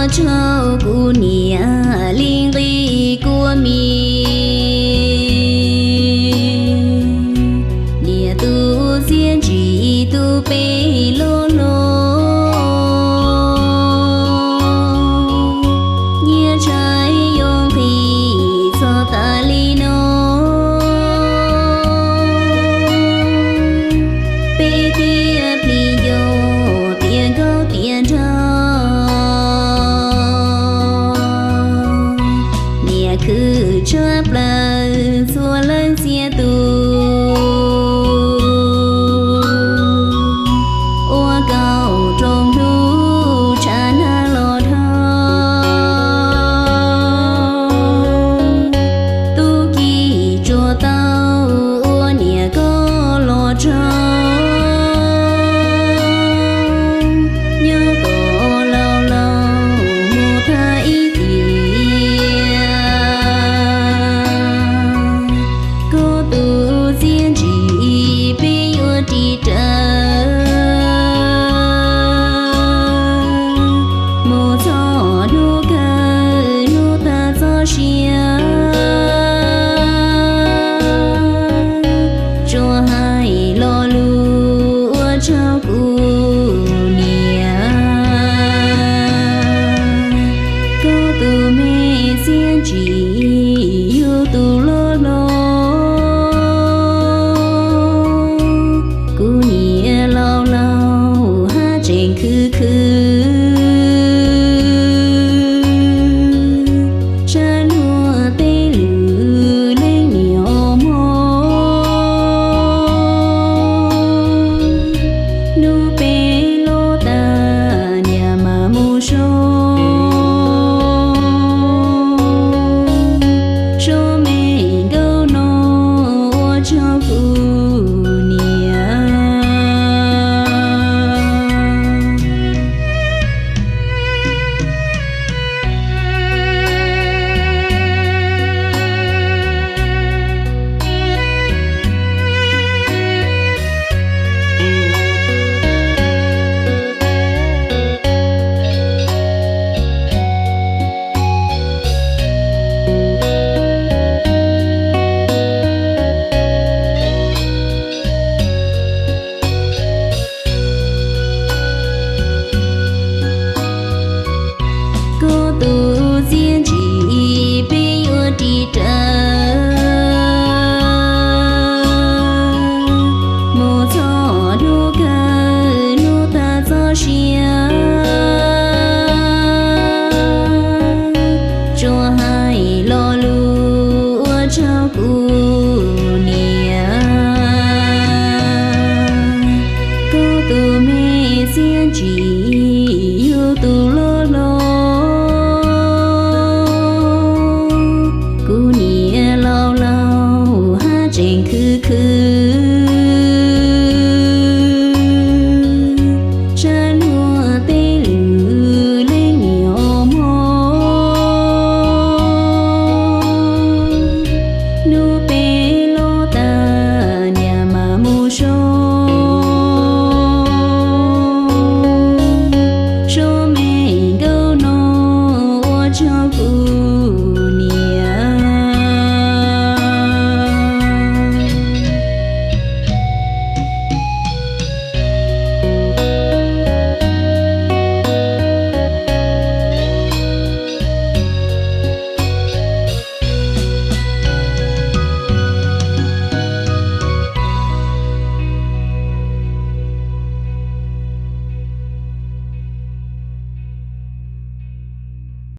Ua tsaug kuv niam li nqi kua mis, niam tus txiaj ntsim tus peb loj hlob, nyiaj tshais yuav nqis txog tas li no. Peb thiaj plig yos tiav nkauj tiav nraug, niam khwv tshaj plaws txhua leej txhia tus, ua kaum rau hnub tshav nag los dhau. Tub ki tsuas tau ua niam koj los tsaug, nyob kom laus laus mus thab ib tiam. Koj tus txiaj ntsim peb yuav ris raws mus txog hnub kawg hnub tag txoj sia. Tsuas hais lo lus ua tsaug kuv niam, koj tus me txiaj ntsim yug tus loj hlob. Kuv niam laus laus haj tseem khwv khwv, sab luag tej lwm leej niam os mog. Hnub peb loj tas niam mam mus so, so me nkauj no ua tsaug kuv niam. Koj tus txiaj ntsim peb yuav ris raws mus txog hnub kawg hnub tag txoj sia. Tsuas hais lo lus ua tsaug kuv niam, koj tus me txiaj ntsim yug tus loj hlob. Kuv niam laus laus haj tseem khwv khwv, sab luag tej lwm leej niam os mog. Hnub peb loj tas niam mam mus so,